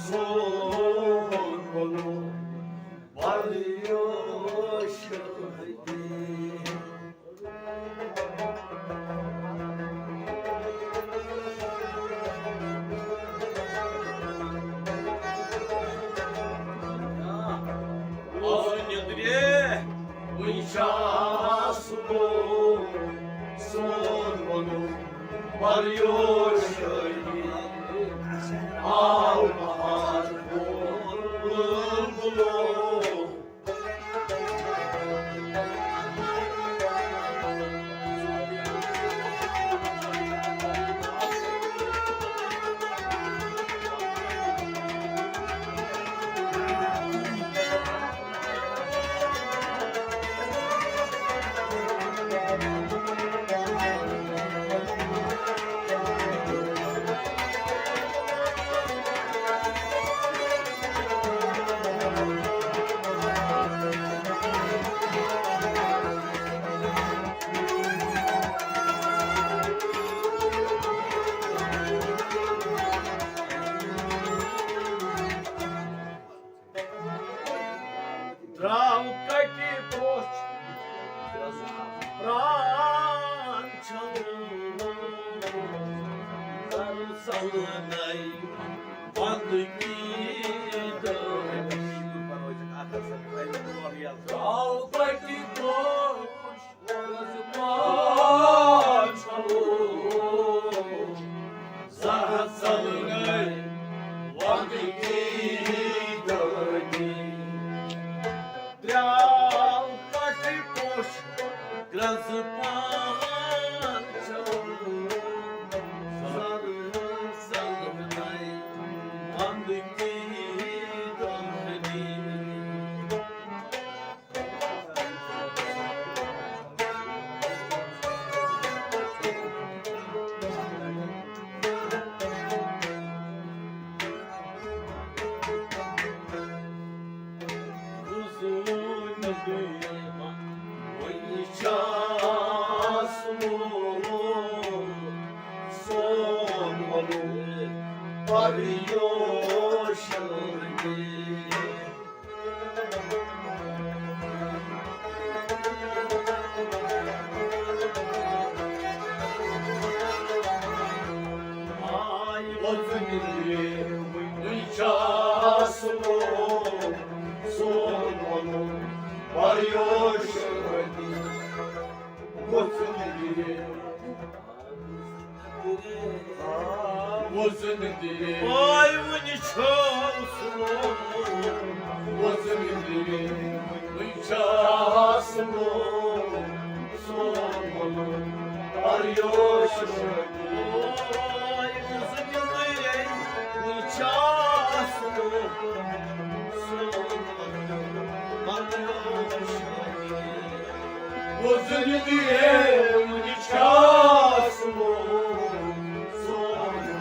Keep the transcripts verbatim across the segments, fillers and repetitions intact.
سون وَنُن بَڑٕ یوش۔ آو نِندرِ، وٕنہِ چھا سُہ گوٚو سون وَنُن بَڑٕ یوش۔ آو بہار گوٚو بُلبُلو۔ درٛاو کَٹہِ پوٚچھ پرٛان چھَلُن۔ زَرٕ ژَلنَے وَندٕ کی دٲنِش۔ درٛاو کَٹہِ پوٚچھ وۄزُم دِل۔ آے وُنہِ چھُ سُہ۔ وۄزُم دِل۔ وُنہِ چھُ سُہ۔ سون وَنُن پَریوش۔ آے وۄزُم دِل۔ وُنہِ چھُ سُہ۔ سون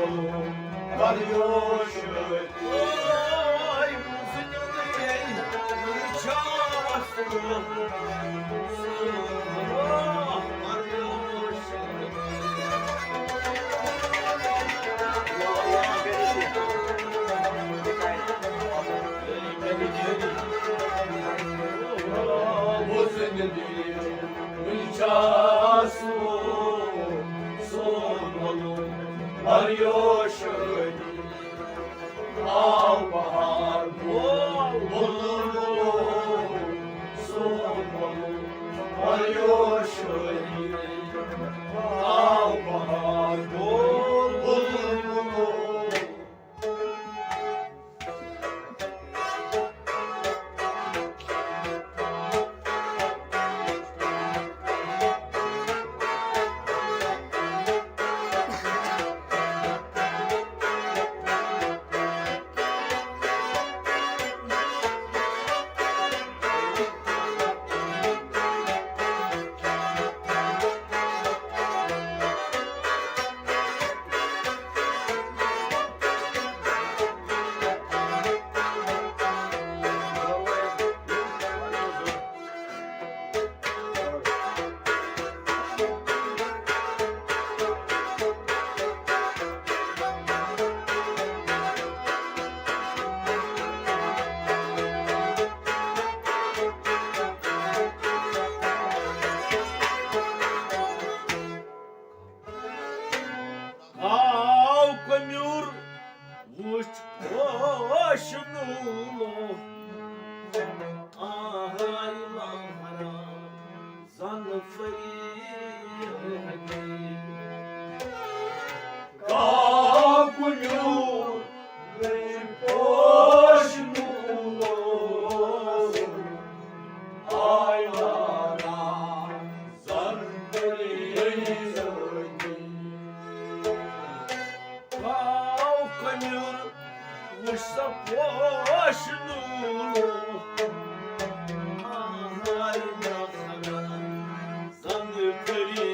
وَنُن پَریوش۔ وۄزُم دِل۔ وُنہِ چھُ سُہ۔ سون وَنُن پَریوش۔ آو بہار گوٚو، بُلبُلو سون وَنُن پَریوش۔ آو بہار گوٚو، بُلبُلو۔ وٕچھ سا پوش نوٗر، آہاے نخرا زن کٔری۔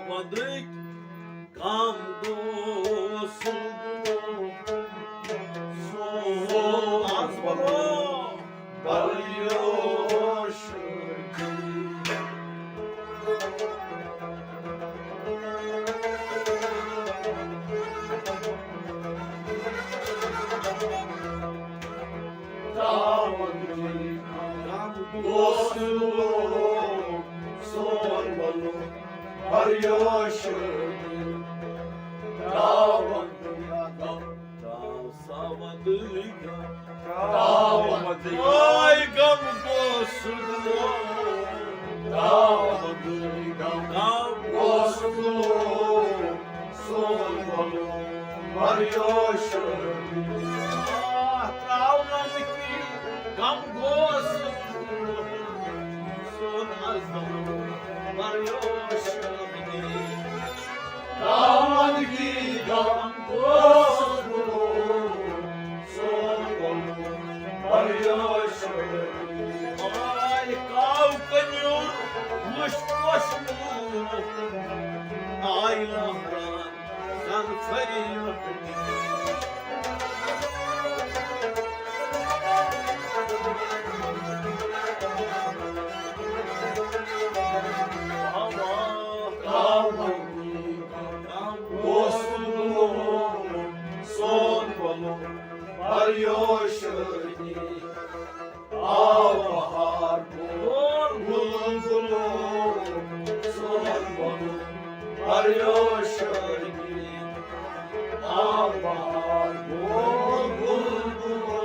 ودٕکۍ غم گوٚو سُہ، سُہ آز برو بلیو شٲدی۔ تاوَن گوٚو سُہ سون بلیو شٲدی۔ تاوَن گوٚو ساوَن گوٚو۔ تاوَن گوٚو۔ آے غم گوٚو سُہ۔ تاوَن گوٚو۔ غم گوٚو سُہ۔ سون بلیو شٲدی۔ آ، تاوَن گوٚو۔ غم گوٚو سُہ۔ سون آز بلیو شٲدی۔ تاوَن گوٚو۔ غم گوٚو سُہ۔ سون بلیو شٲدی۔ آے کاو کنیُر وٕچھ پوش نوٗر، آے لہران زن فریاد۔ آوا کاو کنیُر وٕچھ پوش نوٗر، سون بلیو شٲدی۔ آو بہار گوٚو گُل گُلو، سون بلیو شٲدی۔ آو بہار گوٚو گُل گُلو۔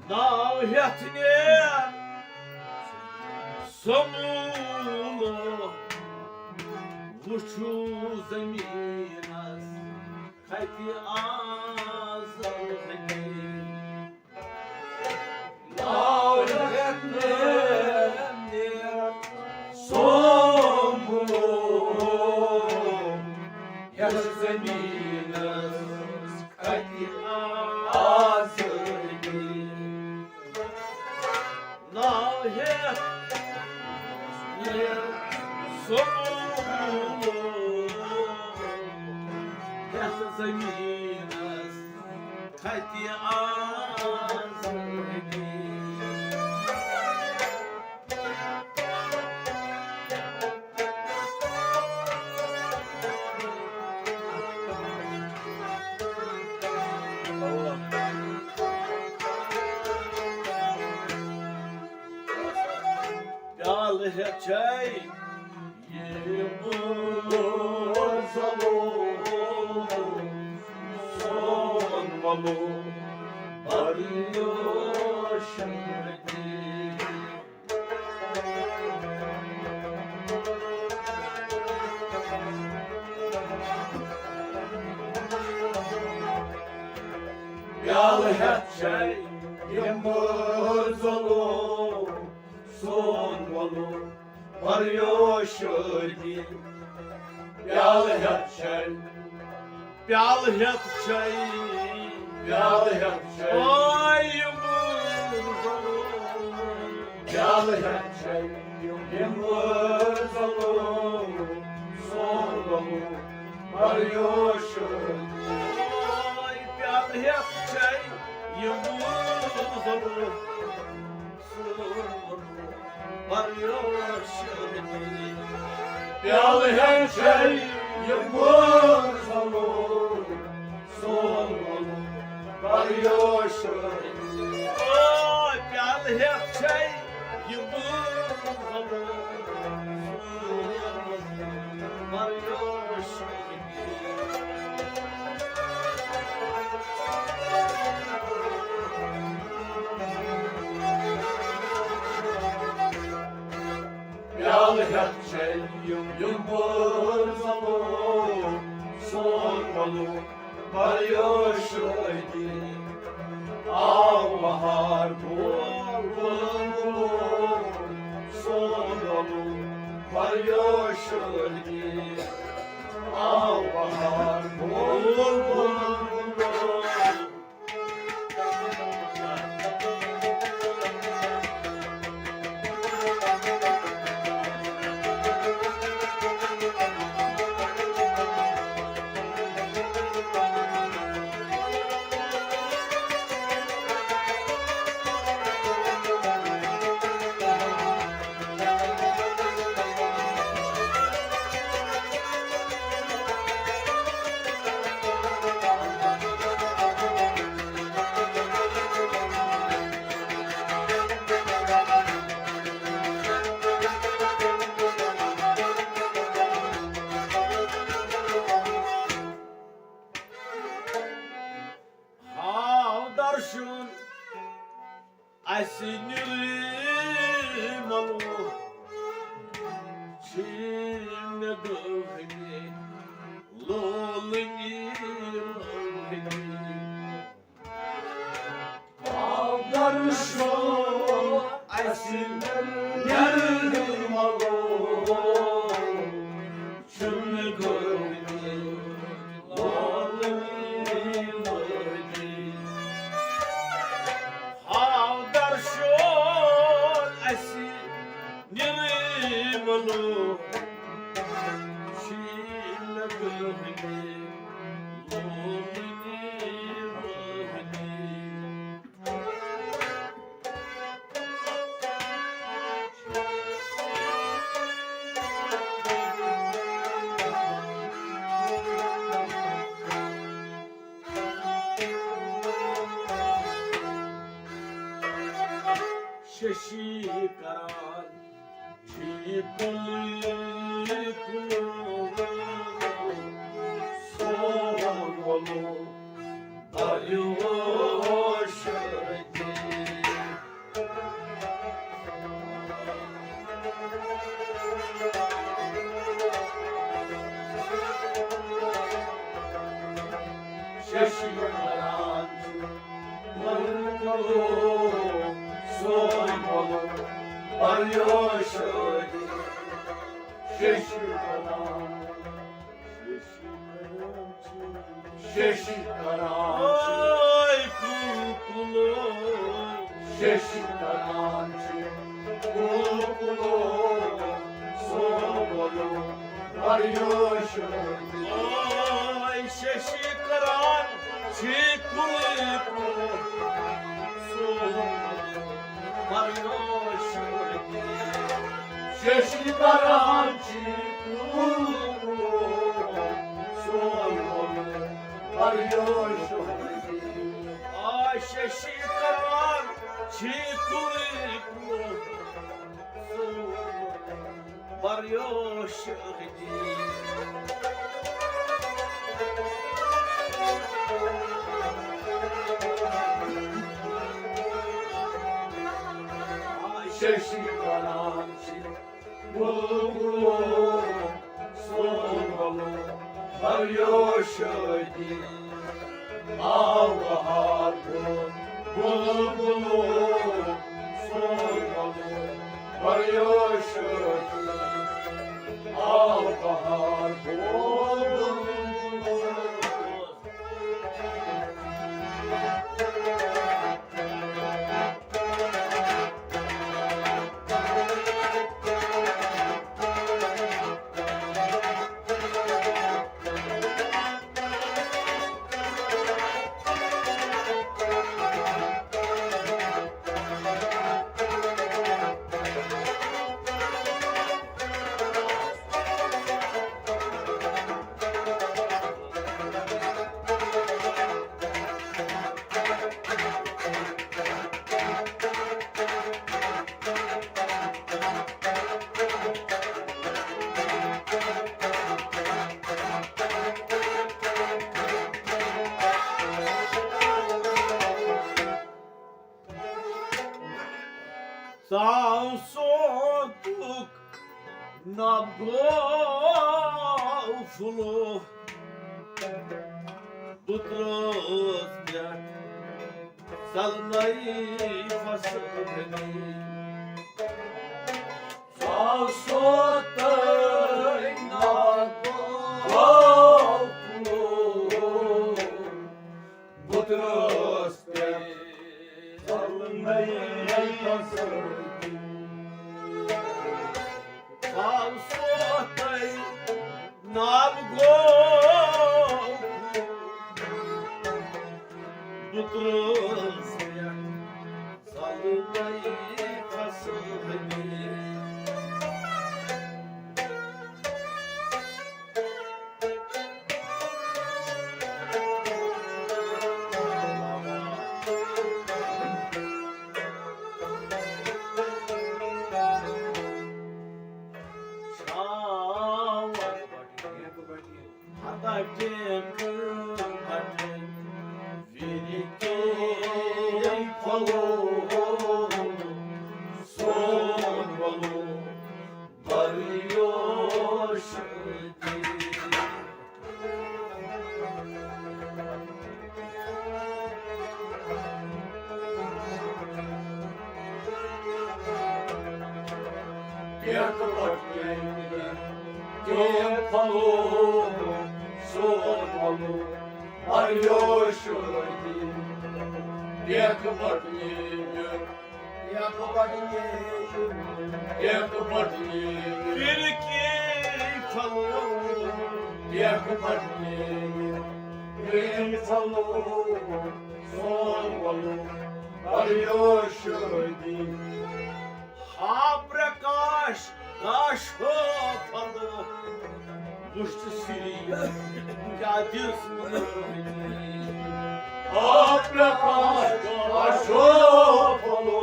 ناو ہیٚتھ نیر سموٗلہٕ، وُچھِو زٔمیٖنَس کھَتہِ آز حقیٖر۔ ناو ہیٚتھ نیر سموٗلہٕ، یَتھ زٔمیٖنَس کھَتہِ آز حقیٖر۔ ناو ہیٚتھ نیر سموٗلہٕ، یَتھ زٔمیٖنَس کھَتہِ آز حقیٖر۔ پیالہٕ ہیٚتھ چاے یِمہٕ زلو، سون وَلو بلیو شٲدی۔ پیالہٕ ہیٚتھ چاے یِمہٕ زلو، سون وَلو بلیو شٲدی۔ پیالہٕ ہیٚتھ چاے، پیالہٕ ہیٚتھ چاے، پیالہٕ ہیٚتھ چاے۔ آے یِمہٕ زلو۔ پیالہٕ ہیٚتھ چاے یِمہٕ زلو، سون وَلو پریوش۔ اوے پیالہٕ ہٮ۪تھ چھے یہِ موٗل زلو، سون پریوش۔ پیالہٕ ہٮ۪تھ چھے یہِ موٗل زلو، سون پریوش۔ اوے پیالہٕ ہٮ۪تھ چھے یہِ موٗل زلو، سون پریوش۔ پیالہٕ ہٮ۪تھ چھے یِم، یِم بٲر زلو، سون وَلُن پریوش شٲدی۔ آو بہار گول گول گول، سون وَلُن پریوش شٲدی۔ آو بہار گول گول گول۔ ہاو درشُن اَسہِ نِرملُک، چھِ مےٚ دٲخلہِ لولہٕ نیٖرملٕے۔ اگر شو اَسہِ نِرملُک، چھُنہٕ گٲمٕتۍ لولہٕ نیٖرملٕے۔ ہاو درشُن اَسہِ نِرملُک، چھِ مےٚ گٲمٕتۍ لولہٕ نیٖرملٕے۔ ششی کران چھِ کُلُے کُلُے، سون وَلُن پریوش شٲدی۔ ششی کران چھِ کُلُے کُلُے، سون وَلُن پریوش شٲدی۔ ششی کران، ششی کران چھِ، ششی کران چھِ، کُلُے کُلُے، سون وَلُن پریوش شٲدی۔ اوے ششی کران چھِ کُلُے کُلُے، سون وَلُن پریوش شٲدی۔ ششی کران چھِ کُلُے کُلُے، سون وَلُن پریوش شٲدی۔ آ ششی کران چھِ کُلُے کُلُے، سون وَلُن پریوش شٲدی۔ آ ششی کران چھِ کُلُے کُلُے، سون وَلُن پریوش شٲدی۔ آو بہار گُل گُل گُل، سون وَلُن پریوش شٲدی۔ آو بہار گُل گُل گُل۔ تاو سونتُک نب گوٚو پھُلو، بہٕ ترٛووُس پٮ۪ٹھ ژلنَے فصل بنی۔ تاو سونتُے نب گوٚو پھُلو، بہٕ ترٛووُس پٮ۪ٹھ ژلنَے فصل بنی۔ تاو سونتُے نب گوٚو، بہٕ ترٛووُس پٮ۪ٹھ ژلنَے فصل بنی۔ ہتا ٹیک بٹن، ویری کے پھلو، سون ولو، بریوش دی۔ کینٛہہ پٹنہِ، کینٛہہ پھلو، سون ولو، بریوش دی۔ کینٛہہ پٹنہِ، کینٛہہ پٹنہِ، کینٛہہ پٹنہِ، پھر کے پھلو، کینٛہہ پٹنہِ، پھر کے پھلو، سون ولو، بریوش دی۔ ہا پرکاش، کاش ہو پھلو، وُچھ سری کیا دِژ مُنٲفِقی۔ ہا پرکاش، کاش ہو پھلو،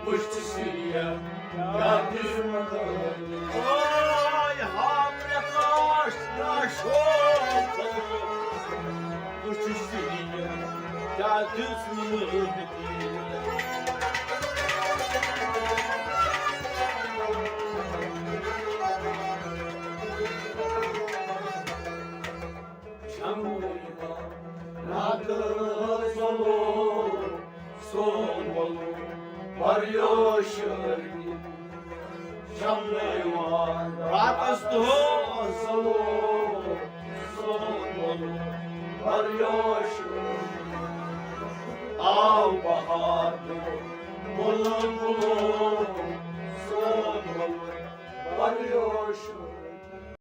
وُچھ سری کیا دِژ مُنٲفِقی۔ آے ہا پرکاش، کاش ہو پھلو، وُچھ سری کیا دِژ مُنٲفِقی۔ راتس دۄہس آو بہار، مُلُک گُلو، سون مُلُک بریوش۔